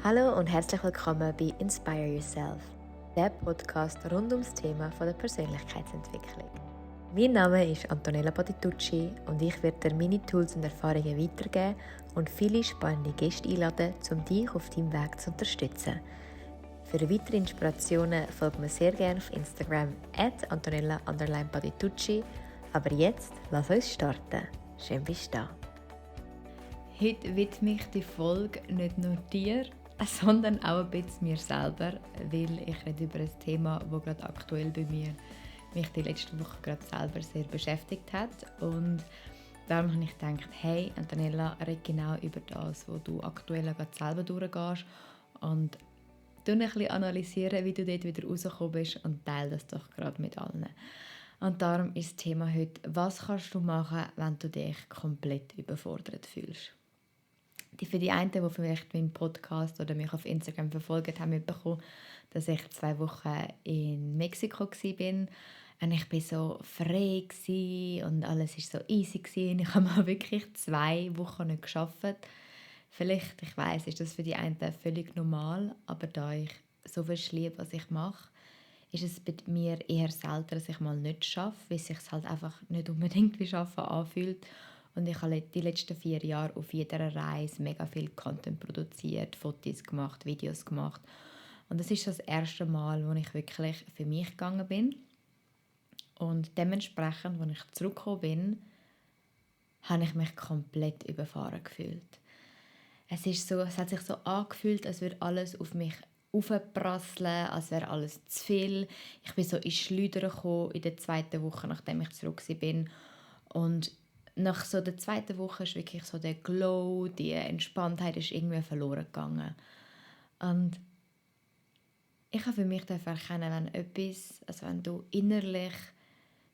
Hallo und herzlich willkommen bei Inspire Yourself, der Podcast rund ums Thema von der Persönlichkeitsentwicklung. Mein Name ist Antonella Patitucci und ich werde dir meine Tools und Erfahrungen weitergeben und viele spannende Gäste einladen, um dich auf deinem Weg zu unterstützen. Für weitere Inspirationen folgt mir sehr gerne auf Instagram @Antonella_Patitucci. Aber jetzt, lass uns starten. Schön bist du da. Heute widme ich die Folge nicht nur dir, sondern auch ein bisschen mir selber, weil ich rede über ein Thema, das gerade aktuell bei mir mich die letzte Woche gerade selber sehr beschäftigt hat. Und darum habe ich gedacht, hey Antonella, rede genau über das, was du aktuell gerade selber durchgehst und ein bisschen analysieren, wie du dort wieder rausgekommen bist und teile das doch gerade mit allen. Und darum ist das Thema heute, was kannst du machen, wenn du dich komplett überfordert fühlst? Für die einen, die vielleicht meinen Podcast oder mich auf Instagram verfolgt haben, mitbekommen, dass ich 2 Wochen in Mexiko war. Und ich war so frei und alles war so easy. Ich habe mal wirklich 2 Wochen nicht gearbeitet. Vielleicht, ich weiss, ist das für die einen völlig normal, aber da ich so viel liebe, was ich mache, ist es bei mir eher selten, dass ich mal nicht schaffe, weil es sich halt einfach nicht unbedingt wie Arbeiten anfühlt. Und ich habe die letzten 4 Jahre auf jeder Reise mega viel Content produziert, Fotos gemacht, Videos gemacht. Und das ist das erste Mal, wo ich wirklich für mich gegangen bin. Und dementsprechend, als ich zurückgekommen bin, habe ich mich komplett überfahren gefühlt. Es hat sich so angefühlt, als würde alles auf mich aufprasseln, als wäre alles zu viel. Ich bin so in Schleudern gekommen in der 2. Woche, nachdem ich zurück bin. Und nach so der 2. Woche ist wirklich so der Glow, die Entspanntheit ist irgendwie verloren gegangen. Und ich habe für mich erkennen, wenn du innerlich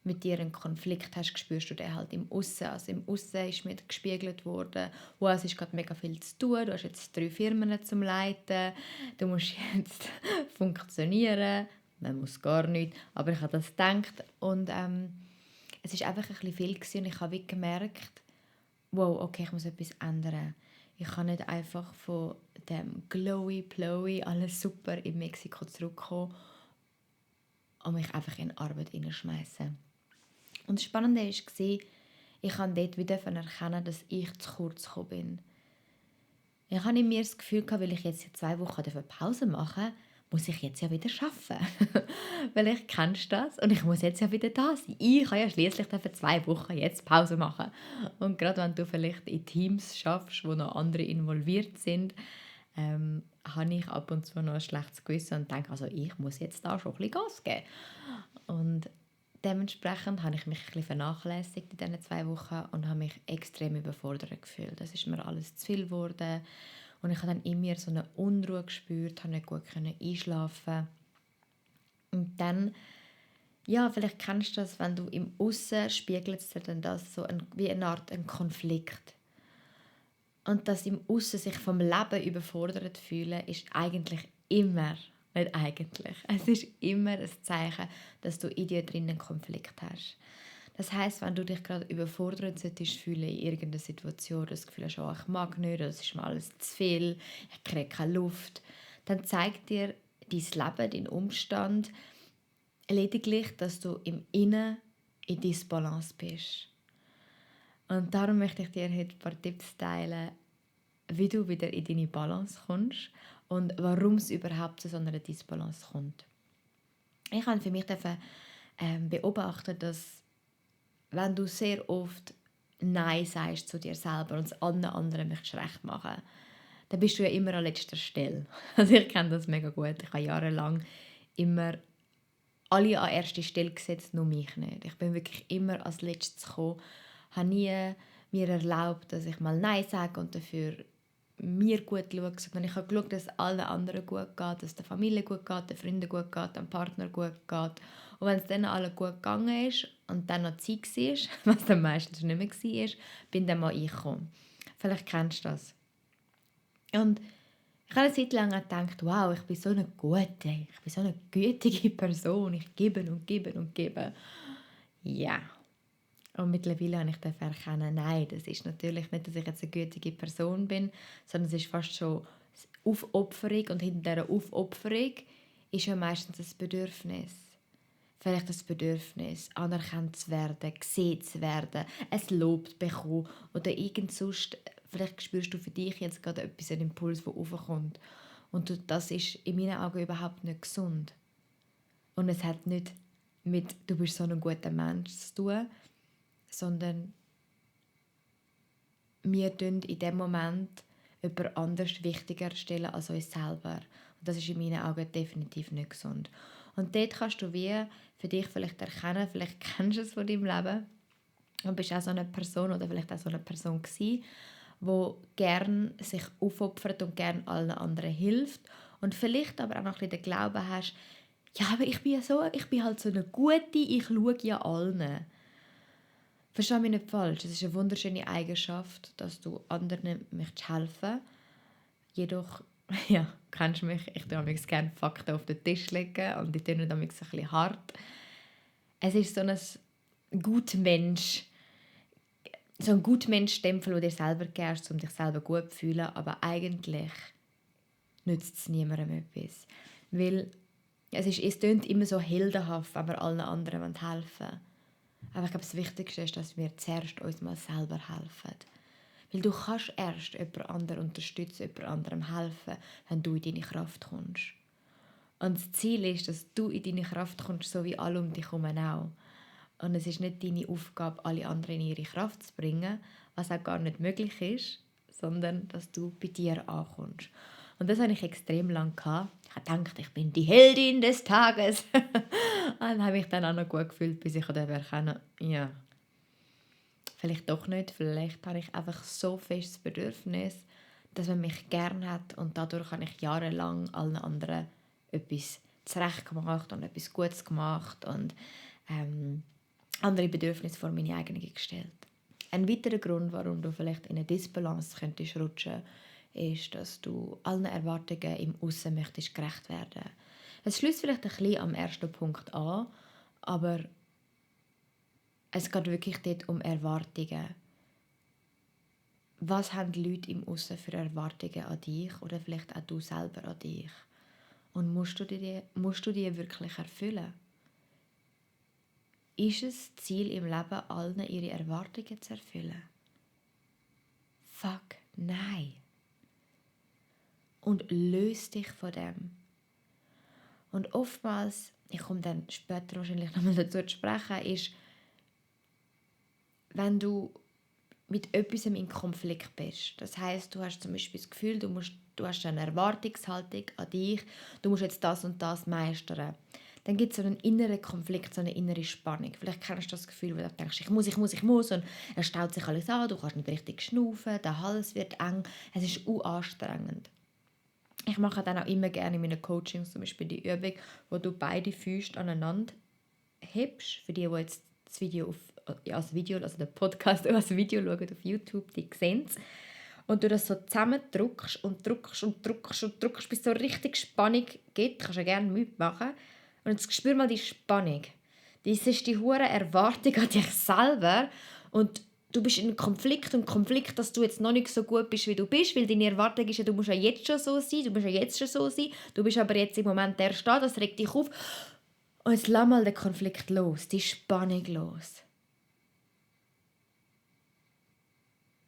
mit dir einen Konflikt hast, spürst du den halt im Aussen. Also im Aussen ist mir gespiegelt worden, wow, es ist gerade mega viel zu tun, du hast jetzt 3 Firmen zum Leiten, du musst jetzt funktionieren, man muss gar nicht, aber ich habe das gedacht und es war einfach ein bisschen viel gewesen, und ich habe gemerkt, wow, okay, ich muss etwas ändern. Ich kann nicht einfach von dem glowy, plowy, alles super in Mexiko zurückkommen und mich einfach in Arbeit hineinschmeißen. Und das Spannende war, ich konnte dort wieder erkennen, dass ich zu kurz gekommen bin. Ich hatte in mir das Gefühl, weil ich jetzt 2 Wochen Pause machen darf, muss ich jetzt ja wieder arbeiten. Weil ich kennst das und ich muss jetzt ja wieder da sein. Ich kann ja schliesslich 2 Wochen jetzt Pause machen. Und gerade wenn du vielleicht in Teams schaffst, wo noch andere involviert sind, habe ich ab und zu noch ein schlechtes Gewissen und denke, also ich muss jetzt da schon ein bisschen Gas geben. Und dementsprechend habe ich mich ein bisschen vernachlässigt in diesen 2 Wochen und habe mich extrem überfordert gefühlt. Das ist mir alles zu viel geworden und ich habe dann in mir so eine Unruhe gespürt, habe nicht gut einschlafen. Und dann, ja, vielleicht kennst du das, wenn du im Aussen spiegelt es dir dann das so wie eine Art ein Konflikt. Und das im Aussen sich vom Leben überfordert fühlen, ist eigentlich immer, nicht eigentlich, es ist immer ein Zeichen, dass du in dir drinnen einen Konflikt hast. Das heisst, wenn du dich gerade überfordert fühlen in irgendeiner Situation, das Gefühl hast, oh, ich mag nicht, das ist mir alles zu viel, ich kriege keine Luft, dann zeigt dir dein Leben, dein Umstand lediglich, dass du im Innen in Disbalance bist. Und darum möchte ich dir heute ein paar Tipps teilen, wie du wieder in deine Balance kommst und warum es überhaupt zu so einer Disbalance kommt. Ich habe für mich beobachtet, dass wenn du sehr oft Nein sagst zu dir selber und es allen anderen möchtest recht machen, dann bist du ja immer an letzter Stelle. Also ich kenne das mega gut. Ich habe jahrelang immer alle an erste Stelle gesetzt, nur mich nicht. Ich bin wirklich immer als Letztes gekommen, habe nie mir erlaubt, dass ich mal Nein sage und dafür mir gut schaue, sondern ich habe geschaut, dass es allen anderen gut geht, dass es der Familie gut geht, den Freunden gut geht, dem Partner gut geht. Und wenn es dann allen gut gegangen ist und dann noch Zeit war, was dann meistens nicht mehr war, bin dann mal ich gekommen. Vielleicht kennst du das. Und ich habe eine Zeit lang gedacht, wow, ich bin so eine gute, ich bin so eine gütige Person, ich gebe und gebe und gebe. Ja. Und mittlerweile habe ich erkennen, nein, das ist natürlich nicht, dass ich jetzt eine gütige Person bin, sondern es ist fast schon Aufopferung und hinter dieser Aufopferung ist ja meistens ein Bedürfnis. Vielleicht das Bedürfnis, anerkannt zu werden, gesehen zu werden, ein Lob zu bekommen oder irgend sonst, vielleicht spürst du für dich jetzt gerade etwas, einen Impuls, der aufkommt. Und das ist in meinen Augen überhaupt nicht gesund. Und es hat nicht mit «du bist so ein guter Mensch» zu tun, sondern wir stellen in dem Moment jemand anders wichtiger stellen als uns selber. Und das ist in meinen Augen definitiv nicht gesund. Und dort kannst du wie für dich vielleicht erkennen, vielleicht kennst du es von deinem Leben und bist auch so eine Person oder vielleicht auch so eine Person gewesen, die gerne sich aufopfert und gerne allen anderen hilft und vielleicht aber auch noch ein bisschen den Glauben hast, ja, aber ich bin halt so eine Gute, ich schaue ja allen. Versteh mich nicht falsch, es ist eine wunderschöne Eigenschaft, dass du anderen helfen möchtest. Jedoch, ja, kennst du mich, ich tue gerne Fakten auf den Tisch legen und die tun dann ein bisschen hart. Es ist so ein Gutmensch, so ein Gutmensch-Stempel, den du dir selber gibst, um dich selber gut zu fühlen, aber eigentlich nützt es niemandem etwas. Weil es klingt immer so heldenhaft, wenn wir allen anderen helfen wollen. Aber ich glaube, das Wichtigste ist, dass wir zuerst uns mal selber helfen. Weil du kannst erst jemand anderen unterstützen, jemand anderem helfen, wenn du in deine Kraft kommst. Und das Ziel ist, dass du in deine Kraft kommst, so wie alle um dich herum auch. Und es ist nicht deine Aufgabe, alle anderen in ihre Kraft zu bringen, was auch gar nicht möglich ist, sondern dass du bei dir ankommst. Und das hatte ich extrem lange gehabt. Ich habe gedacht, ich bin die Heldin des Tages. Und habe mich dann auch noch gut gefühlt, bis ich erkennen konnte, ja, vielleicht doch nicht. Vielleicht habe ich einfach so festes Bedürfnis, dass man mich gern hat und dadurch habe ich jahrelang allen anderen etwas zurecht gemacht und etwas Gutes gemacht und andere Bedürfnisse vor meine eigenen gestellt. Ein weiterer Grund, warum du vielleicht in eine Disbalance könntest rutschen, ist, dass du allen Erwartungen im Aussen möchtest gerecht werden. Es schließt vielleicht ein bisschen am ersten Punkt an, aber es geht wirklich dort um Erwartungen. Was haben die Leute im Aussen für Erwartungen an dich oder vielleicht auch du selber an dich? Und musst du die wirklich erfüllen? Ist es das Ziel im Leben, allen ihre Erwartungen zu erfüllen? Fuck, nein. Und löse dich von dem. Und oftmals, ich komme dann später wahrscheinlich nochmal dazu zu sprechen, ist, wenn du mit etwas in Konflikt bist. Das heisst, du hast zum Beispiel das Gefühl, du hast eine Erwartungshaltung an dich, du musst jetzt das und das meistern. Dann gibt es so einen inneren Konflikt, so eine innere Spannung. Vielleicht kennst du das Gefühl, wo du denkst, ich muss und es staut sich alles an, du kannst nicht richtig schnaufen, der Hals wird eng, es ist anstrengend. Ich mache dann auch immer gerne in meinen Coachings zum Beispiel die Übung, wo du beide Füße aneinander hebst. Für die jetzt das Video also den Podcast als Video schauen auf YouTube, die sehen es. Und du das so zusammendrückst und drückst, bis es so richtig Spannung gibt. Kannst du ja gerne mitmachen. Und jetzt spür mal die Spannung. Das ist die hohe Erwartung an dich selber. Und du bist in einem Konflikt, dass du jetzt noch nicht so gut bist, wie du bist, weil deine Erwartung ist ja, du musst ja jetzt schon so sein, du bist aber jetzt im Moment erst da, das regt dich auf. Und jetzt lass mal den Konflikt los, die Spannung los.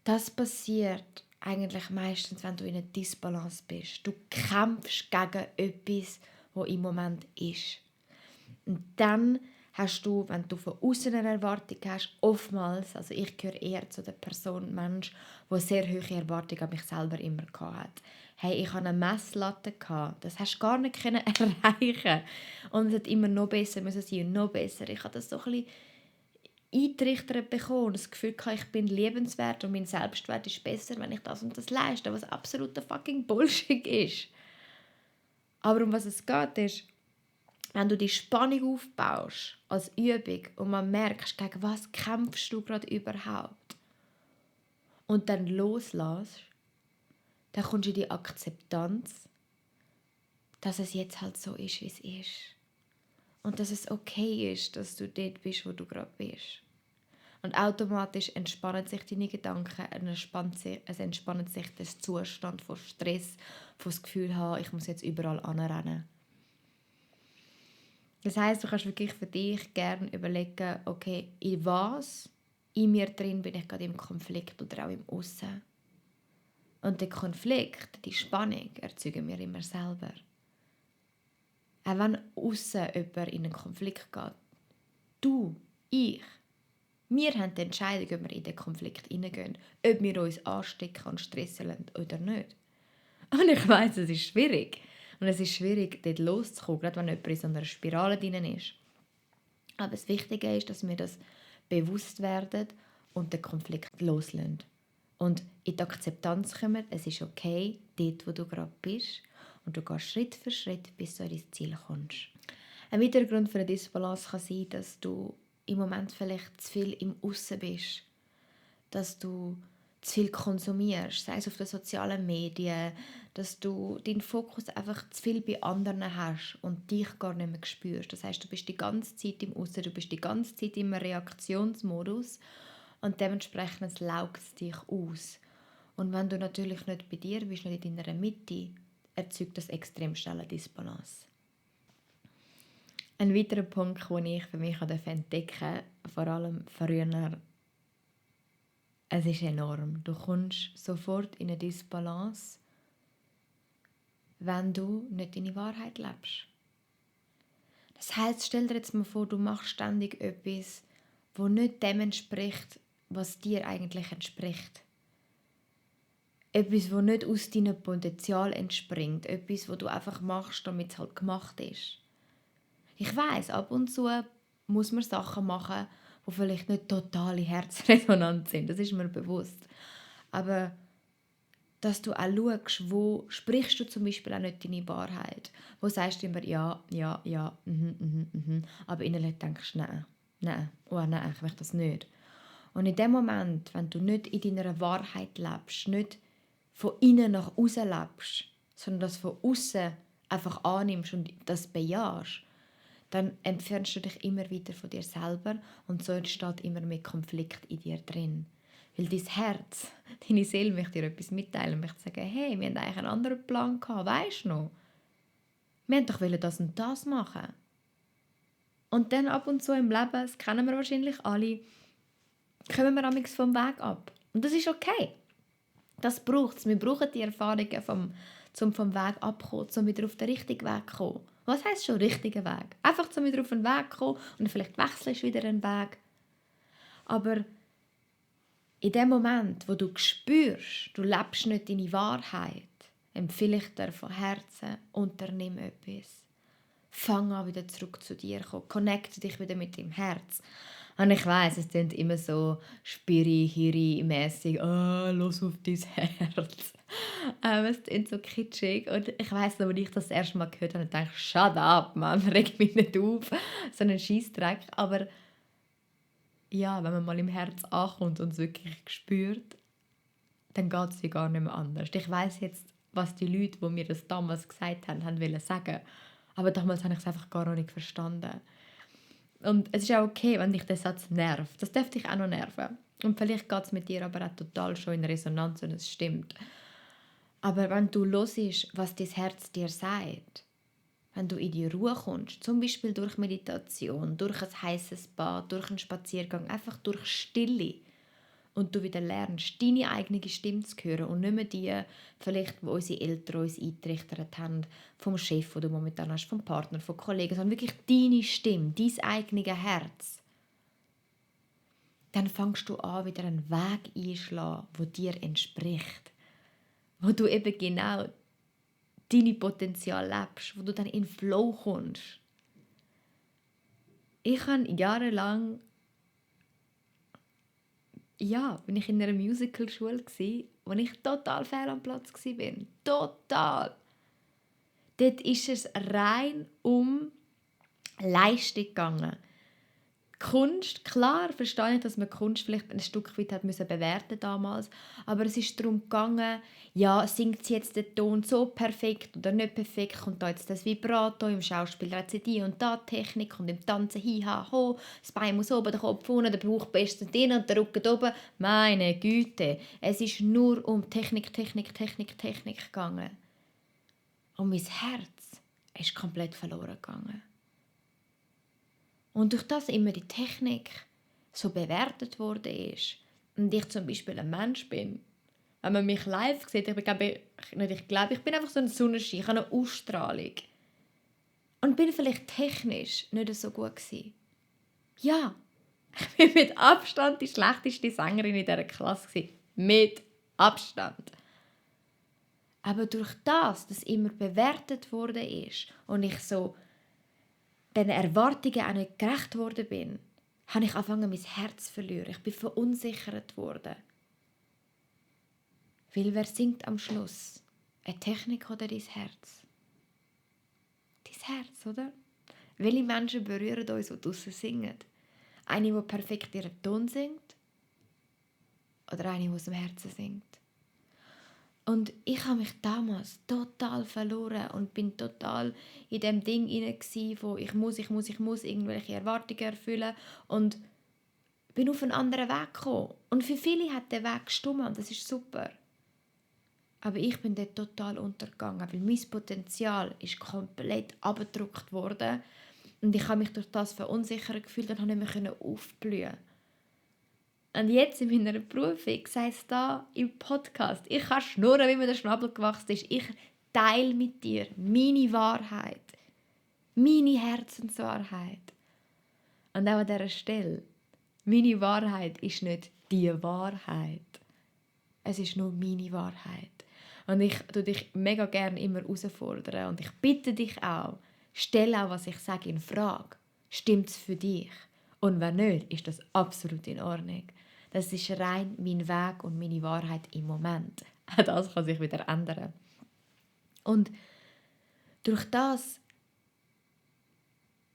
Das passiert eigentlich meistens, wenn du in einer Disbalance bist. Du kämpfst gegen etwas, was im Moment ist. Und dann hast du, wenn du von außen eine Erwartung hast, oftmals, also ich gehöre eher zu der Person, Mensch, der sehr hohe Erwartungen an mich selber immer hatte. Hey, ich hatte eine Messlatte, das hast du gar nicht erreichen. Und es hat immer noch besser müssen sein und noch besser. Ich habe das so ein bisschen eintrichtert bekommen, das Gefühl hatte, ich bin liebenswert und mein Selbstwert ist besser, wenn ich das und das leiste, was absoluter fucking Bullshit ist. Aber um was es geht, ist, wenn du die Spannung aufbaust als Übung und man merkst, gegen was kämpfst du gerade überhaupt und dann loslässt, dann kommst du in die Akzeptanz, dass es jetzt halt so ist, wie es ist. Und dass es okay ist, dass du dort bist, wo du gerade bist. Und automatisch entspannen sich deine Gedanken, es entspannt sich der Zustand von Stress, von das Gefühl haben, ich muss jetzt überall anrennen. Das heisst, du kannst wirklich für dich gerne überlegen, okay, in was in mir drin bin ich gerade im Konflikt oder auch im Aussen. Und der Konflikt, die Spannung, erzeugen wir immer selber. Auch wenn aussen jemand in einen Konflikt geht, du, ich, wir haben die Entscheidung, ob wir in den Konflikt hineingehen, ob wir uns anstecken und stressen lassen oder nicht. Und ich weiss, es ist schwierig. Und es ist schwierig, dort loszukommen, gerade wenn jemand in so einer Spirale drin ist. Aber das Wichtige ist, dass wir das bewusst werden und den Konflikt loslassen. Und in die Akzeptanz kommen, es ist okay, dort, wo du gerade bist. Und du gehst Schritt für Schritt, bis du an dein Ziel kommst. Ein weiterer Grund für eine Disbalance kann sein, dass du im Moment vielleicht zu viel im Aussen bist. Dass du zu viel konsumierst, sei es auf den sozialen Medien, dass du deinen Fokus einfach zu viel bei anderen hast und dich gar nicht mehr spürst. Das heißt, du bist die ganze Zeit im Aussen, du bist die ganze Zeit im Reaktionsmodus und dementsprechend laugt es dich aus. Und wenn du natürlich nicht bei dir bist, nicht in deiner Mitte, erzeugt das extrem schnell eine Disbalance. Ein weiterer Punkt, den ich für mich entdecken durfte, vor allem früher, es ist enorm. Du kommst sofort in eine Disbalance, wenn du nicht deine Wahrheit lebst. Das heisst, stell dir jetzt mal vor, du machst ständig etwas, das nicht dem entspricht, was dir eigentlich entspricht. Etwas, das nicht aus deinem Potenzial entspringt. Etwas, das du einfach machst, damit es halt gemacht ist. Ich weiss, ab und zu muss man Sachen machen, die vielleicht nicht totale herzresonant sind. Das ist mir bewusst. Aber dass du auch schaust, wo sprichst du zum Beispiel auch nicht deine Wahrheit. Wo sagst du immer ja, aber innerlich denkst du, nein, ich möchte das nicht. Und in dem Moment, wenn du nicht in deiner Wahrheit lebst, nicht von innen nach außen lebst, sondern das von außen einfach annimmst und das bejahst, dann entfernst du dich immer wieder von dir selber und so entsteht immer mehr Konflikt in dir drin. Weil dein Herz, deine Seele möchte dir etwas mitteilen und möchte sagen, hey, wir hatten eigentlich einen anderen Plan gehabt, weisst du noch? Wir wollten doch das und das machen. Und dann ab und zu im Leben, das kennen wir wahrscheinlich alle, kommen wir manchmal vom Weg ab. Und das ist okay. Das braucht es. Wir brauchen die Erfahrungen, um vom Weg abzukommen, um wieder auf den richtigen Weg zu kommen. Was heisst schon richtiger Weg? Einfach, um wieder auf den Weg zu kommen und vielleicht wechselst du wieder einen Weg. Aber in dem Moment, wo du spürst, du lebst nicht deine Wahrheit, empfehle ich dir von Herzen, unternimm etwas. Fang an, wieder zurück zu dir zu kommen. Connecte dich wieder mit deinem Herz. Und ich weiss, es klingt immer so spiri-hiri-mässig. Los auf dein Herz. Es klingt so kitschig. Und ich weiss noch, als ich das erste Mal gehört habe, dachte ich, shut up, Mann, reg mich nicht auf. So ein Scheissdreck. Aber ja, wenn man mal im Herz ankommt und es wirklich spürt, dann geht es gar nicht mehr anders. Ich weiss jetzt, was die Leute, die mir das damals gesagt haben, wollten sagen. Aber damals habe ich es einfach gar noch nicht verstanden. Und es ist auch okay, wenn dich der Satz nervt. Das dürfte dich auch noch nerven. Und vielleicht geht es mit dir aber auch total schon in Resonanz und es stimmt. Aber wenn du hörst, was dein Herz dir sagt, wenn du in die Ruhe kommst, zum Beispiel durch Meditation, durch ein heißes Bad, durch einen Spaziergang, einfach durch Stille und du wieder lernst, deine eigene Stimme zu hören und nicht mehr die, vielleicht, die unsere Eltern uns eingetrichtert haben, vom Chef, den du momentan hast, vom Partner, von Kollegen, sondern wirklich deine Stimme, dein eigenes Herz. Dann fängst du an, wieder einen Weg einzuschlagen, der dir entspricht. Wo du eben genau deine Potenzial lebst, wo du dann in Flow kommst. Ich habe jahrelang bin ich in einer Musicalschule gsi, wo ich total fehl am Platz war. Total. Dort ist es rein um Leistung gegangen. Kunst, klar verstehe ich, dass man Kunst vielleicht ein Stück weit hat müssen bewerten damals, aber es ist darum gegangen, ja, singt sie jetzt den Ton so perfekt oder nicht perfekt, kommt da jetzt das Vibrato, im Schauspiel hat sie die und da Technik und im Tanzen hi, ha, ho, das Bein muss oben, der Kopf unten, der Bauch bestens drin und der Rücken oben. Meine Güte, es ist nur um Technik gegangen. Und mein Herz ist komplett verloren gegangen. Und durch das immer die Technik so bewertet worden ist und ich zum Beispiel ein Mensch bin, wenn man mich live sieht, ich bin einfach so ein Sonnenschein, ich habe eine Ausstrahlung und bin vielleicht technisch nicht so gut gewesen. Ja, ich bin mit Abstand die schlechteste Sängerin in dieser Klasse gewesen. Mit Abstand. Aber durch das, dass immer bewertet worden ist und ich so den Erwartungen auch nicht gerecht worden bin, habe ich angefangen, mein Herz zu verlieren. Ich bin verunsichert worden. Weil wer singt am Schluss? Eine Technik oder dein Herz? Dein Herz, oder? Welche Menschen berühren uns, die draussen singen? Eine, die perfekt ihren Ton singt? Oder eine, die aus dem Herzen singt? Und ich habe mich damals total verloren und bin total in dem Ding hinein, wo ich muss irgendwelche Erwartungen erfüllen und bin auf einen anderen Weg gekommen. Und für viele hat der Weg gestimmt und das ist super. Aber ich bin dort total untergegangen, weil mein Potenzial ist komplett abgedrückt worden und ich habe mich durch das verunsichert gefühlt und habe nicht mehr aufblühen. Und jetzt in meiner Berufung, sei es da im Podcast, ich kann schnurren, wie mir der Schnabel gewachsen ist. Ich teile mit dir meine Wahrheit, meine Herzenswahrheit. Und auch an dieser Stelle, meine Wahrheit ist nicht die Wahrheit. Es ist nur meine Wahrheit. Und ich tue dich mega gerne immer herausfordern. Und ich bitte dich auch, stell auch, was ich sage, in Frage. Stimmt es für dich? Und wenn nicht, ist das absolut in Ordnung. Das ist rein mein Weg und meine Wahrheit im Moment. Auch das kann sich wieder ändern. Und durch das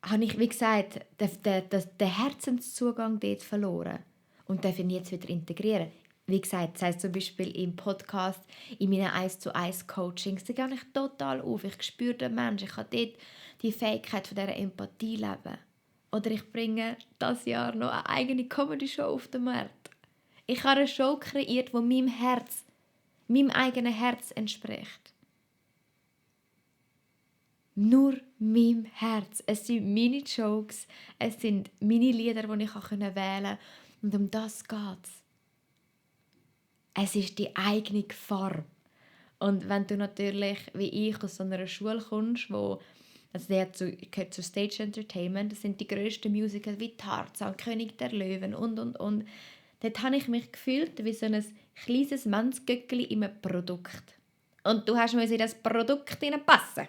habe ich, wie gesagt, den Herzenszugang dort verloren und darf ihn jetzt wieder integrieren. Wie gesagt, das heisst zum Beispiel im Podcast, in meinen 1:1 Coachings, da gehe ich total auf. Ich spüre den Menschen, ich kann dort die Fähigkeit von dieser Empathie leben. Oder ich bringe dieses Jahr noch eine eigene Comedy-Show auf den Markt. Ich habe eine Show kreiert, die meinem eigenen Herz entspricht. Nur meinem Herz. Es sind meine Jokes, es sind meine Lieder, die ich wählen kann. Und um das geht es. Es ist die eigene Farbe. Und wenn du natürlich, wie ich, aus so einer Schule kommst, der gehört zu Stage Entertainment, das sind die grössten Musicals wie Tarzan, König der Löwen und. Dort habe ich mich gefühlt wie so ein kleines Mannsgöckli in einem Produkt. Und du musst in das Produkt hineinpassen.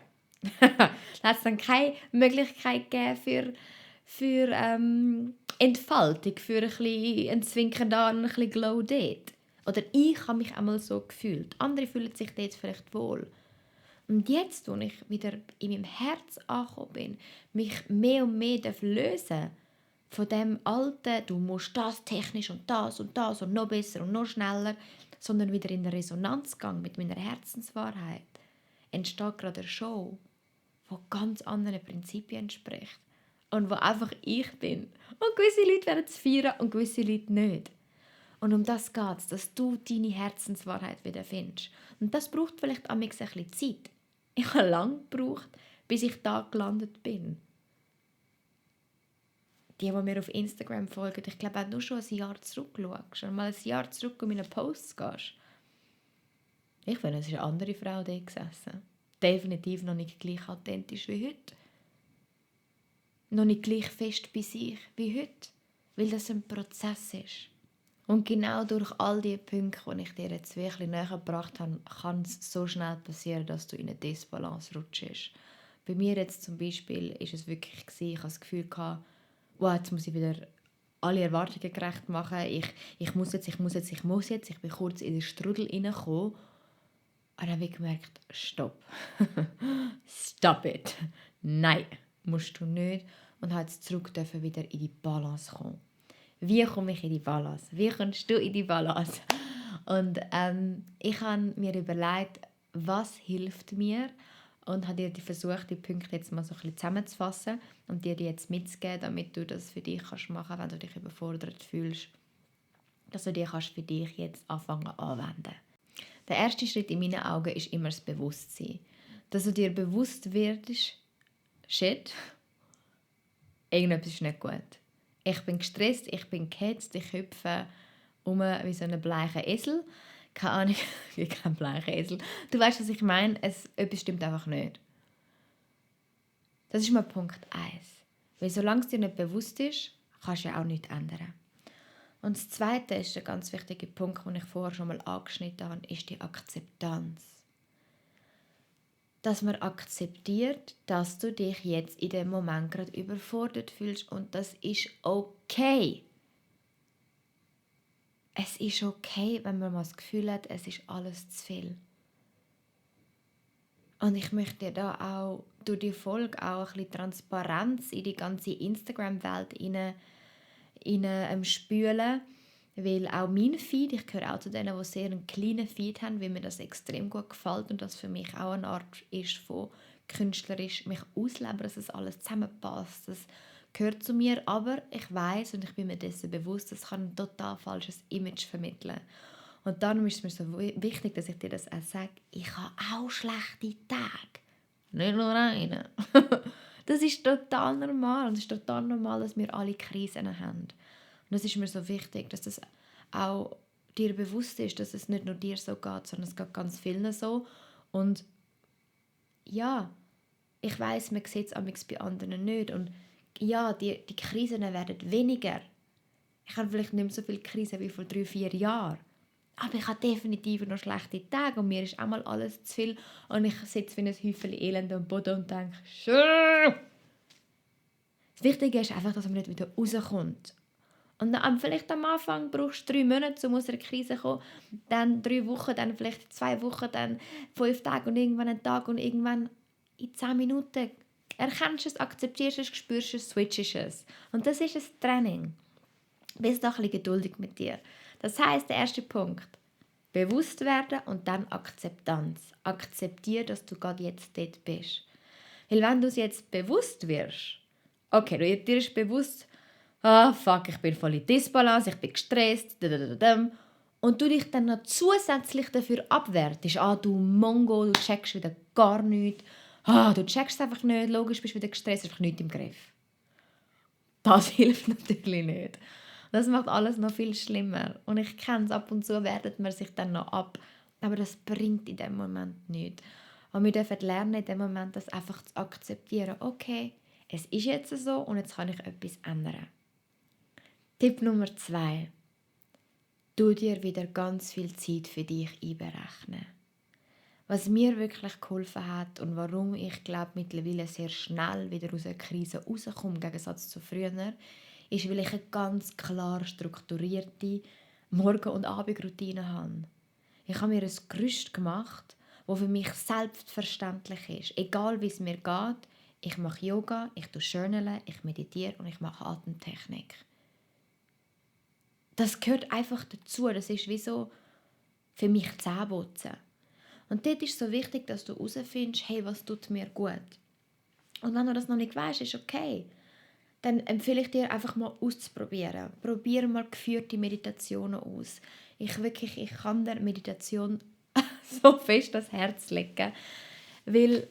Da hat es dann keine Möglichkeit gegeben für Entfaltung, für ein Zwinkern da und ein bisschen Glow dort. Oder ich habe mich einmal so gefühlt. Andere fühlen sich dort vielleicht wohl. Und jetzt, wo ich wieder in meinem Herz angekommen bin, mich mehr und mehr lösen von dem alten, du musst das technisch und das und noch besser und noch schneller, sondern wieder in Resonanz gehen mit meiner Herzenswahrheit, entsteht gerade eine Show, die ganz anderen Prinzipien entspricht und wo einfach ich bin. Und gewisse Leute werden es feiern und gewisse Leute nicht. Und um das geht es, dass du deine Herzenswahrheit wieder findest. Und das braucht vielleicht ein bisschen Zeit. Ich habe lange gebraucht, bis ich da gelandet bin. Die mir auf Instagram folgen, ich glaube, wenn du schon ein Jahr zurückschaust, schon mal ein Jahr zurück in meine Posts gehst. Ich finde, es ist eine andere Frau da gesessen. Definitiv noch nicht gleich authentisch wie heute. Noch nicht gleich fest bei sich wie heute. Weil das ein Prozess ist. Und genau durch all die Punkte, die ich dir jetzt wirklich näher gebracht habe, kann es so schnell passieren, dass du in eine Disbalance rutschst. Bei mir jetzt zum Beispiel ist es wirklich gewesen, ich hatte das Gefühl, wow, jetzt muss ich wieder alle Erwartungen gerecht machen. Ich muss jetzt. Ich bin kurz in den Strudel reingekommen. Und dann habe ich gemerkt, stopp. Stop it. Nein, musst du nicht. und habe jetzt zurück dürfen wieder in die Balance kommen. Wie komme ich in die Balance? Wie kommst du in die Balance? Und ich habe mir überlegt, was hilft mir und habe dir versucht, die Punkte jetzt mal so ein bisschen zusammenzufassen und dir die jetzt mitzugeben, damit du das für dich machen kannst, wenn du dich überfordert fühlst, dass du die kannst für dich jetzt anfangen anwenden. Der erste Schritt in meinen Augen ist immer das Bewusstsein. Dass du dir bewusst wirst, shit, irgendetwas ist nicht gut. Ich bin gestresst, ich bin gehetzt, ich hüpfe wie so ein bleicher Esel. Keine Ahnung, wie kein bleicher Esel. Du weißt, was ich meine, etwas stimmt einfach nicht. Das ist mal Punkt 1. Weil solange es dir nicht bewusst ist, kannst du ja auch nichts ändern. Und das Zweite ist der ganz wichtige Punkt, den ich vorher schon mal angeschnitten habe, ist die Akzeptanz. Dass man akzeptiert, dass du dich jetzt in dem Moment gerade überfordert fühlst und das ist okay. Es ist okay, wenn man mal das Gefühl hat, es ist alles zu viel. Und ich möchte dir da auch durch die Folge auch ein bisschen Transparenz in die ganze Instagram-Welt spülen. Weil auch mein Feed, ich gehöre auch zu denen, die sehr einen kleinen Feed haben, weil mir das extrem gut gefällt und das für mich auch eine Art ist von künstlerisch mich ausleben, dass es alles zusammenpasst. Das gehört zu mir, aber ich weiß und ich bin mir dessen bewusst, das kann ein total falsches Image vermitteln. Und darum ist es mir so wichtig, dass ich dir das auch sage, ich habe auch schlechte Tage. Nicht nur einen. Das ist total normal und es ist total normal, dass wir alle Krisen haben. Und das ist mir so wichtig, dass das auch dir bewusst ist, dass es nicht nur dir so geht, sondern es geht ganz vielen so. Und ja, ich weiss, man sieht es bei anderen nicht. Und ja, die Krisen werden weniger. Ich habe vielleicht nicht mehr so viele Krisen wie vor 3-4 Jahren. Aber ich habe definitiv noch schlechte Tage und mir ist auch mal alles zu viel. Und ich sitze wie ein Häufchen Elend am Boden und denke, schön. Das Wichtige ist einfach, dass man nicht wieder rauskommt. Und dann, vielleicht am Anfang brauchst du 3 Monate, um aus einer Krise zu kommen. Dann 3 Wochen, dann vielleicht 2 Wochen, dann 5 Tage und irgendwann einen Tag und irgendwann in 10 Minuten erkennst du es, akzeptierst es, spürst es, switchst es. Und das ist ein Training. Bist doch ein bisschen geduldig mit dir. Das heisst, der erste Punkt, bewusst werden und dann Akzeptanz. Akzeptiere, dass du gerade jetzt dort bist. Weil wenn du es jetzt bewusst wirst, okay, dir ist bewusst, fuck, ich bin voll in Disbalance, ich bin gestresst, und du dich dann noch zusätzlich dafür abwertest, du Mongo, du checkst wieder gar nichts, du checkst es einfach nicht, logisch bist du wieder gestresst, einfach nichts im Griff. Das hilft natürlich nicht. Das macht alles noch viel schlimmer. Und ich kenne es, ab und zu wertet man sich dann noch ab. Aber das bringt in dem Moment nichts. Und wir dürfen lernen, in dem Moment das einfach zu akzeptieren. Okay, es ist jetzt so und jetzt kann ich etwas ändern. Tipp Nummer 2. Du dir wieder ganz viel Zeit für dich einberechnen. Was mir wirklich geholfen hat und warum ich glaube mittlerweile sehr schnell wieder aus einer Krise rauskomme, im Gegensatz zu früher, ist, weil ich eine ganz klar strukturierte Morgen- und Abendroutine habe. Ich habe mir ein Gerüst gemacht, das für mich selbstverständlich ist. Egal wie es mir geht, ich mache Yoga, ich journale, ich meditiere und ich mache Atemtechnik. Das gehört einfach dazu. Das ist wie so für mich Zähneputzen. Und dort ist es so wichtig, dass du herausfindest, hey, was tut mir gut. Und wenn du das noch nicht weißt, ist okay. Dann empfehle ich dir einfach mal auszuprobieren. Probiere mal geführte Meditationen aus. Ich kann der Meditation so fest das Herz legen, weil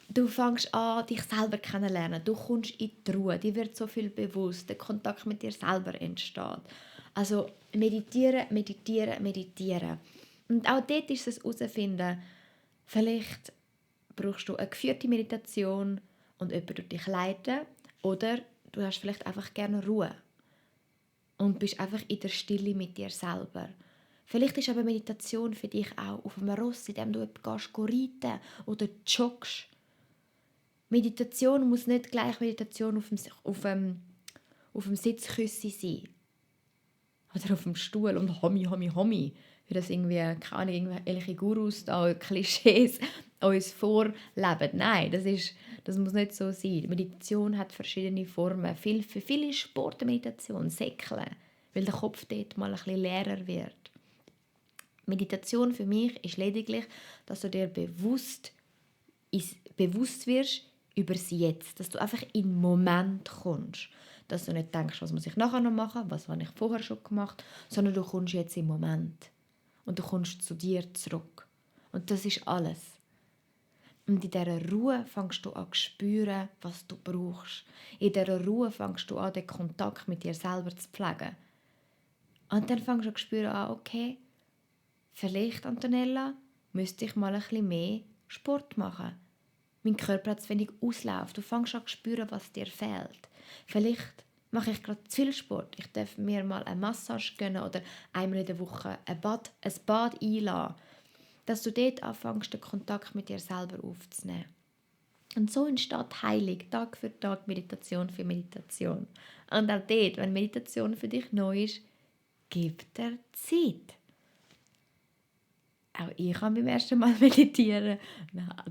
du fängst an, dich selber kennenzulernen. Du kommst in die Ruhe, dir wird so viel bewusst, der Kontakt mit dir selber entsteht. Also meditieren, meditieren, meditieren. Und auch dort ist es herausfinden, vielleicht brauchst du eine geführte Meditation und jemand durch dich leiten. Oder du hast vielleicht einfach gerne Ruhe und bist einfach in der Stille mit dir selber. Vielleicht ist aber Meditation für dich auch auf einem Ross, in dem du reiten oder joggst. Meditation muss nicht gleich Meditation auf dem Sitzkissen sein. Oder auf dem Stuhl und Hommi. Wie das irgendwie, keine Ahnung, irgendwelche Gurus, Klischees uns vorleben. Nein, das ist Das muss nicht so sein. Meditation hat verschiedene Formen. Für viele ist Sport Meditation, Säckeln, weil der Kopf dort mal ein bisschen leerer wird. Meditation für mich ist lediglich, dass du dir bewusst wirst über das Jetzt, dass du einfach in den Moment kommst. Dass du nicht denkst, was muss ich nachher noch machen, was habe ich vorher schon gemacht, sondern du kommst jetzt im Moment. Und du kommst zu dir zurück. Und das ist alles. Und in dieser Ruhe fängst du an zu spüren, was du brauchst. In dieser Ruhe fängst du an, den Kontakt mit dir selber zu pflegen. Und dann fängst du an zu spüren, okay, vielleicht, Antonella, müsste ich mal ein bisschen mehr Sport machen. Mein Körper hat zu wenig Auslauf. Du fängst an zu spüren, was dir fehlt. Vielleicht mache ich gerade zu viel Sport. Ich darf mir mal eine Massage gönnen oder einmal in der Woche ein Bad einladen. Dass du dort anfängst, den Kontakt mit dir selber aufzunehmen. Und so entsteht Heilung, Tag für Tag, Meditation für Meditation. Und auch dort, wenn Meditation für dich neu ist, gib dir Zeit. Auch ich habe beim ersten Mal meditieren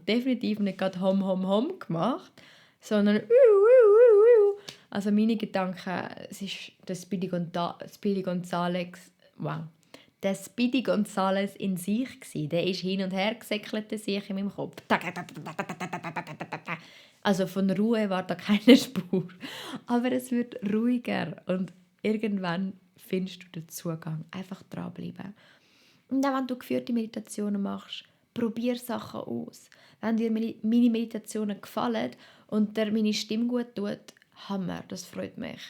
definitiv nicht gerade hom gemacht, sondern also meine Gedanken, es ist der Speedy Gonzales, wow, der Speedy Gonzales in sich gsi. Der ist hin und her gesäckelt sich in meinem Kopf. Also von Ruhe war da keine Spur. Aber es wird ruhiger und irgendwann findest du den Zugang. Einfach dranbleiben. Und auch wenn du geführte Meditationen machst, probier Sachen aus. Wenn dir meine Meditationen gefallen und dir meine Stimme gut tut, Hammer, das freut mich.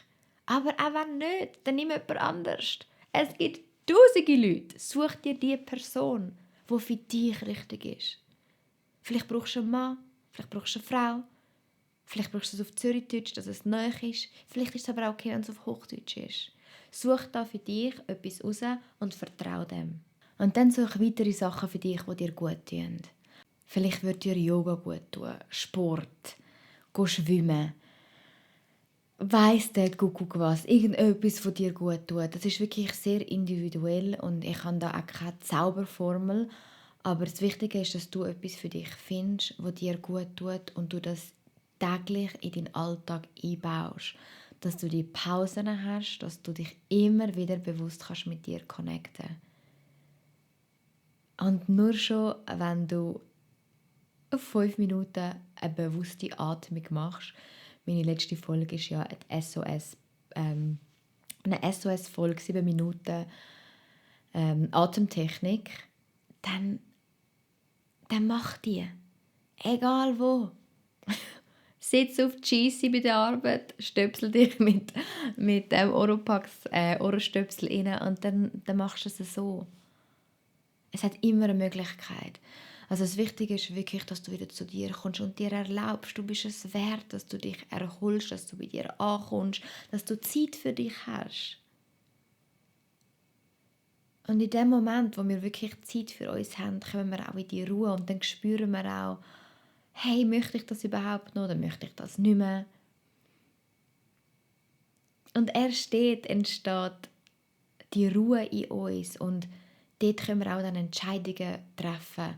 Aber auch wenn nicht, dann nimm jemand anders. Es gibt tausende Leute. Such dir die Person, die für dich richtig ist. Vielleicht brauchst du einen Mann, vielleicht brauchst du eine Frau, vielleicht brauchst du es auf Zürichdeutsch, dass es neu ist. Vielleicht ist es aber auch okay, wenn es auf Hochdeutsch ist. Such da für dich etwas raus und vertrau dem. Und dann such weitere Sachen für dich, die dir gut tun. Vielleicht wird dir Yoga gut tun, Sport, schwimmen, weiss der Kuckuck was, irgendetwas, was dir gut tut. Das ist wirklich sehr individuell und ich habe da auch keine Zauberformel. Aber das Wichtige ist, dass du etwas für dich findest, was dir gut tut und du das täglich in deinen Alltag einbaust. Dass du die Pausen hast, dass du dich immer wieder bewusst kannst mit dir connecten. Und nur schon, wenn du auf 5 Minuten eine bewusste Atmung machst, meine letzte Folge ist ja eine SOS-Folge, 7 Minuten Atemtechnik, dann mach die. Egal wo. Sitz auf die Scheisse bei der Arbeit, stöpsel dich mit dem Oropax Ohrenstöpsel rein und dann machst du es so. Es hat immer eine Möglichkeit. Also das Wichtige ist wirklich, dass du wieder zu dir kommst und dir erlaubst, du bist es wert, dass du dich erholst, dass du bei dir ankommst, dass du Zeit für dich hast. Und in dem Moment, wo wir wirklich Zeit für uns haben, kommen wir auch in die Ruhe und dann spüren wir auch, hey, möchte ich das überhaupt noch oder möchte ich das nicht mehr? Und erst dort entsteht die Ruhe in uns und dort können wir auch dann Entscheidungen treffen,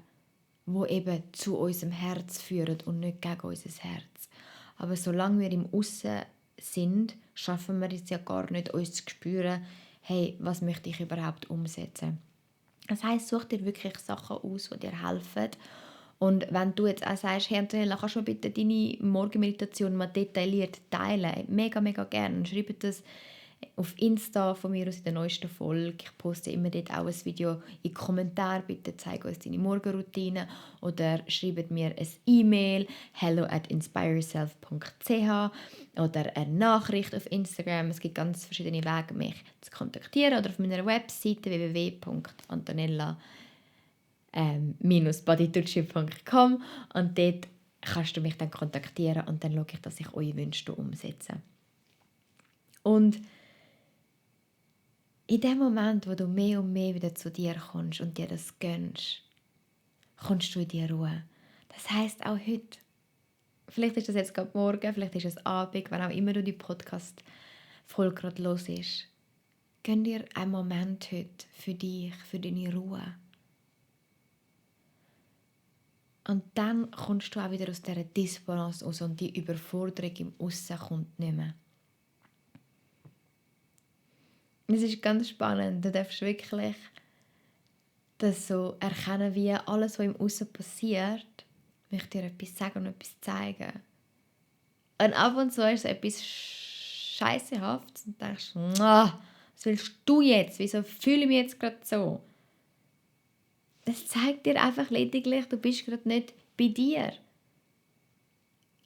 die eben zu unserem Herz führen und nicht gegen unser Herz. Aber solange wir im Aussen sind, schaffen wir es ja gar nicht, uns zu spüren, hey, was möchte ich überhaupt umsetzen? Das heisst, such dir wirklich Sachen aus, die dir helfen. Und wenn du jetzt auch sagst, hey Antonella, kannst du mir bitte deine Morgenmeditation mal detailliert teilen? Mega, mega gerne. Schreib das auf Insta von mir aus in der neuesten Folge. Ich poste immer dort auch ein Video in die Kommentare. Bitte zeig uns deine Morgenroutine oder schreib mir ein E-Mail hello@inspireyourself.ch oder eine Nachricht auf Instagram. Es gibt ganz verschiedene Wege, mich zu kontaktieren oder auf meiner Webseite www.antonella-bodytucci.com und dort kannst du mich dann kontaktieren und dann schaue ich, dass ich eure Wünsche umsetze. Und in dem Moment, wo du mehr und mehr wieder zu dir kommst und dir das gönnst, kommst du in die Ruhe. Das heisst auch heute. Vielleicht ist das jetzt gerade morgen, vielleicht ist es Abend, wann auch immer du die Podcast-Folge gerade hörst. Gönn dir einen Moment heute für dich, für deine Ruhe. Und dann kommst du auch wieder aus dieser Disbalance raus und die Überforderung im Aussen kommt nicht mehr. Es ist ganz spannend. Du darfst wirklich das so erkennen, wie alles, was im Aussen passiert, möchte dir etwas sagen und etwas zeigen. Und ab und zu ist es etwas Scheissehaftes und denkst, was willst du jetzt? Wieso fühle ich mich jetzt gerade so? Es zeigt dir einfach lediglich, du bist gerade nicht bei dir.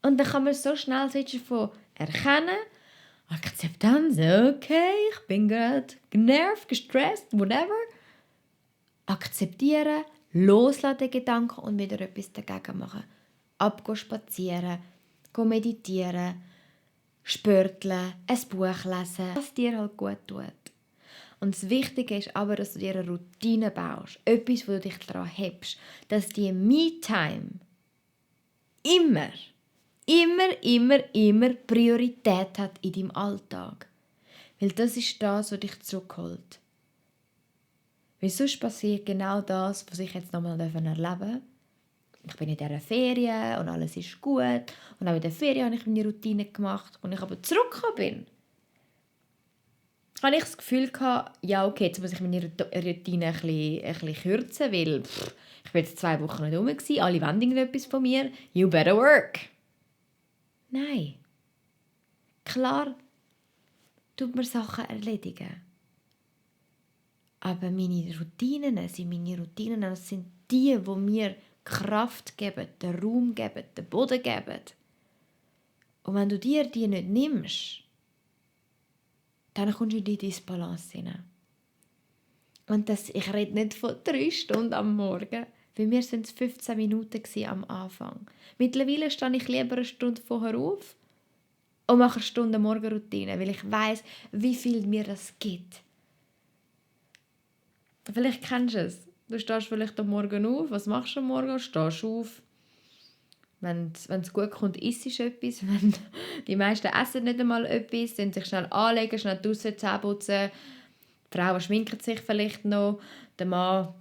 Und dann kann man so schnell switchen von erkennen, Akzeptanz, okay, ich bin gerade genervt, gestresst, whatever. Akzeptieren, loslassen den Gedanken und wieder etwas dagegen machen. Abgehen spazieren, meditieren, spörteln, ein Buch lesen, was dir halt gut tut. Und das Wichtige ist aber, dass du dir eine Routine baust. Etwas, wo du dich daran hebst. Dass die Me-Time immer Priorität hat in deinem Alltag. Weil das ist das, was dich zurückholt. Weil sonst passiert genau das, was ich jetzt nochmal erleben darf. Ich bin in dieser Ferien und alles ist gut. Und auch in der Ferien habe ich meine Routine gemacht. Und ich aber zurückgekommen bin, habe ich das Gefühl gehabt, ja okay, jetzt muss ich meine Routine ein bisschen kürzen, weil ich bin jetzt 2 Wochen nicht rum gewesen, alle wollen irgendetwas von mir. You better work. Nein. Klar tut man Sachen erledigen. Aber meine Routinen sind das sind die mir Kraft geben, den Raum geben, den Boden geben. Und wenn du dir die nicht nimmst, dann kommst du in die Disbalance hinein. Und ich rede nicht von 3 Stunden am Morgen. Bei mir waren es 15 Minuten am Anfang. Mittlerweile stehe ich lieber eine Stunde vorher auf und mache eine Stunde Morgenroutine, weil ich weiss, wie viel mir das gibt. Vielleicht kennst du es. Du stehst vielleicht am Morgen auf. Was machst du am Morgen? Stehst auf. Wenn es gut kommt, isst du etwas. Wenn die meisten essen nicht einmal etwas, dann sich schnell anlegen, schnell draussen Zähne putzen. Die Frauen schminken sich vielleicht noch. Der Mann,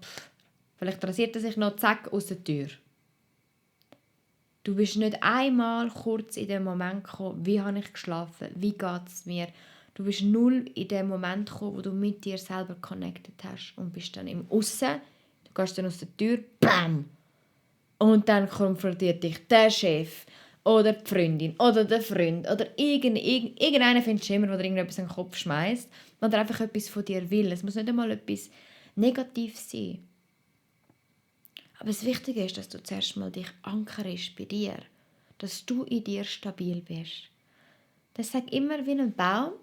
vielleicht rasiert er sich noch, zack, aus der Tür. Du bist nicht einmal kurz in dem Moment gekommen, wie habe ich geschlafen, wie geht es mir. Du bist null in dem Moment gekommen, wo du mit dir selber connected hast und bist dann im Aussen. Du gehst dann aus der Tür, BAM! Und dann konfrontiert dich der Chef oder die Freundin oder der Freund oder irgendeiner findest du immer, der dir irgendetwas in den Kopf schmeißt oder einfach etwas von dir will. Es muss nicht einmal etwas Negatives sein. Aber das Wichtige ist, dass du zuerst mal dich ankerst bei dir. Dass du in dir stabil bist. Das sage immer wie ein Baum.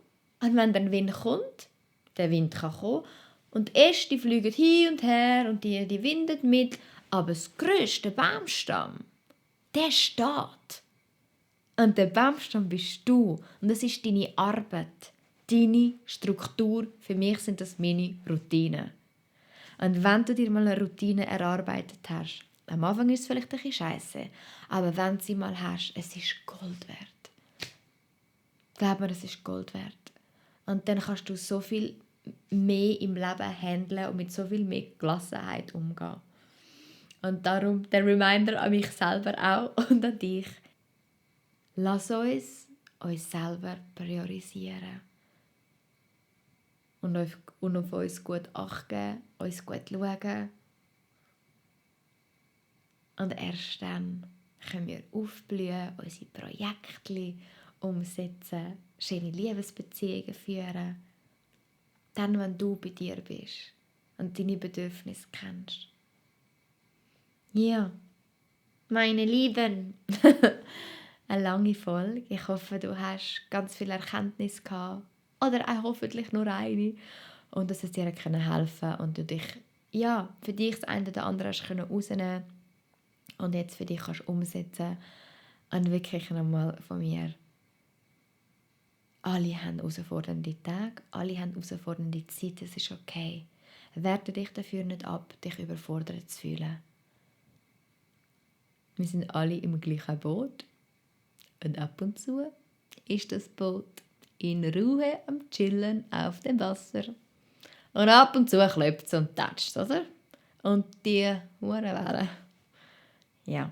Und wenn der Wind kommt, der Wind kann kommen, und die Äste fliegen hin und her und die windet mit, aber das grösste Baumstamm, der steht. Und der Baumstamm bist du. Und das ist deine Arbeit, deine Struktur. Für mich sind das meine Routinen. Und wenn du dir mal eine Routine erarbeitet hast, am Anfang ist es vielleicht ein bisschen scheisse, aber wenn du sie mal hast, es ist Gold wert. Glaub mir, es ist Gold wert. Und dann kannst du so viel mehr im Leben handeln und mit so viel mehr Gelassenheit umgehen. Und darum der Reminder an mich selber auch und an dich. Lass uns selber priorisieren. Und auf uns gut achten, uns gut schauen. Und erst dann können wir aufblühen, unsere Projekte umsetzen, schöne Liebesbeziehungen führen. Dann, wenn du bei dir bist und deine Bedürfnisse kennst. Ja, meine Lieben, eine lange Folge. Ich hoffe, du hast ganz viel Erkenntnis gehabt. Oder auch hoffentlich nur eine. Und dass es dir helfen konnte und du dich, für dich das eine oder andere hast rausnehmen und jetzt für dich kannst umsetzen. Und wirklich nochmal von mir. Alle haben herausfordernde Tage, alle haben herausfordernde Zeit, das ist okay. Werte dich dafür nicht ab, dich überfordert zu fühlen. Wir sind alle im gleichen Boot. Und ab und zu ist das Boot in Ruhe am Chillen auf dem Wasser. Und ab und zu klopft es und tätscht, oder? Und die Hurenwellen. ja,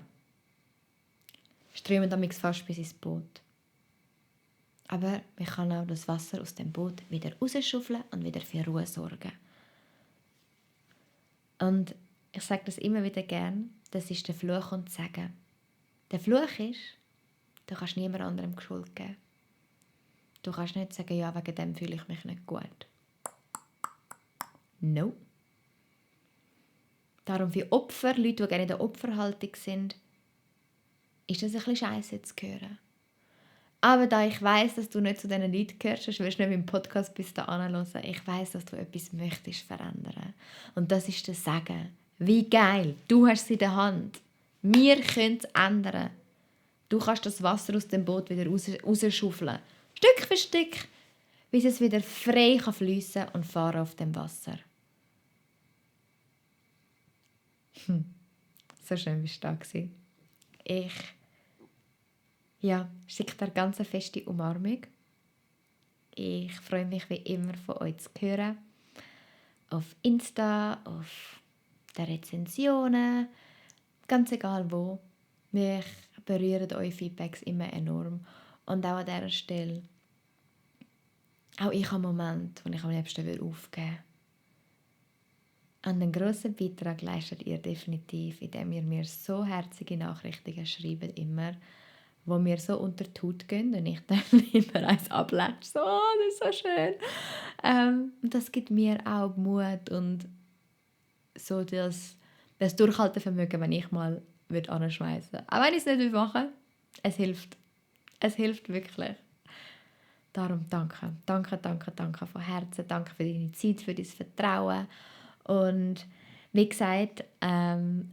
strömen damit fast bis ins Boot. Aber man kann auch das Wasser aus dem Boot wieder rausschaufeln und wieder für Ruhe sorgen. Und ich sage das immer wieder gern, das ist der Fluch und das Segen. Der Fluch ist, du kannst niemand anderem Schuld geben. Du kannst nicht sagen, ja, wegen dem fühle ich mich nicht gut. No. Darum für Opfer, Leute, die gerne in der Opferhaltung sind, ist das ein bisschen scheisse zu hören. Aber da ich weiss, dass du nicht zu diesen Leuten gehörst, sonst wirst du nicht meinen Podcast bis dahin hören. Ich weiss, dass du etwas möchtest verändern. Und das ist das Sagen. Wie geil! Du hast es in der Hand. Wir können es ändern. Du kannst das Wasser aus dem Boot wieder rausschaufeln. Stück für Stück, bis es wieder frei fliessen und fahren auf dem Wasser. So schön bist du da gewesen. Ich schicke dir ganz eine feste Umarmung. Ich freue mich wie immer von euch zu hören. Auf Insta, auf den Rezensionen, ganz egal wo. Mich berühren eure Feedbacks immer enorm. Und auch an dieser Stelle, auch ich habe Momente, wo ich am liebsten aufgeben will. Und einen grossen Beitrag leistet ihr definitiv, indem ihr mir so herzige Nachrichten schreibt immer, wo mir so unter die Haut gehen und ich dann immer eins ablatsche. So, das ist so schön. Und das gibt mir auch Mut und so das Durchhaltevermögen, wenn ich mal anschmeißen würde. Auch wenn ich es nicht machen will, es hilft. Es hilft wirklich. Darum danke. Danke von Herzen. Danke für deine Zeit, für dein Vertrauen. Und wie gesagt,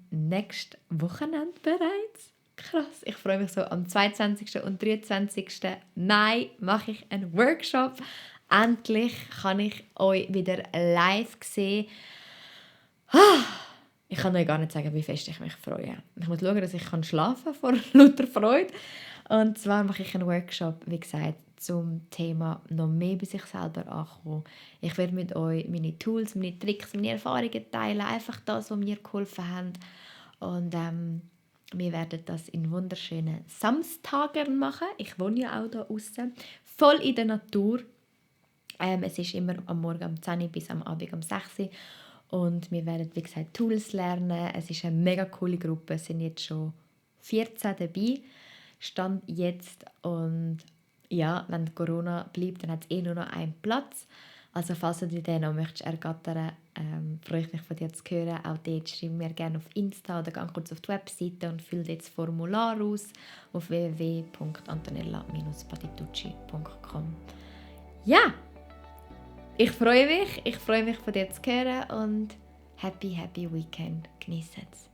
nächstes Wochenende bereits. Krass, ich freue mich so. Am 22. und 23. Mai mache ich einen Workshop. Endlich kann ich euch wieder live sehen. Ich kann euch gar nicht sagen, wie fest ich mich freue. Ich muss schauen, dass ich schlafen kann vor lauter Freude. Und zwar mache ich einen Workshop, wie gesagt, zum Thema noch mehr bei sich selber ankommen. Ich werde mit euch meine Tools, meine Tricks, meine Erfahrungen teilen. Einfach das, was mir geholfen hat. Und wir werden das in wunderschönen Samstagen machen. Ich wohne ja auch hier draussen. Voll in der Natur. Es ist immer am Morgen um 10 Uhr bis am Abend um 6 Uhr. Und wir werden, wie gesagt, Tools lernen. Es ist eine mega coole Gruppe. Es sind jetzt schon 14 dabei. Stand jetzt. Und ja, wenn Corona bleibt, dann hat es nur noch einen Platz. Also falls du dir den noch möchtest ergattern, freue ich mich von dir zu hören. Auch dort schreib mir gerne auf Insta oder geh kurz auf die Webseite und fülle das Formular aus auf www.antonella-patitucci.com. Ja, ich freue mich von dir zu hören und happy Weekend. Genießt es.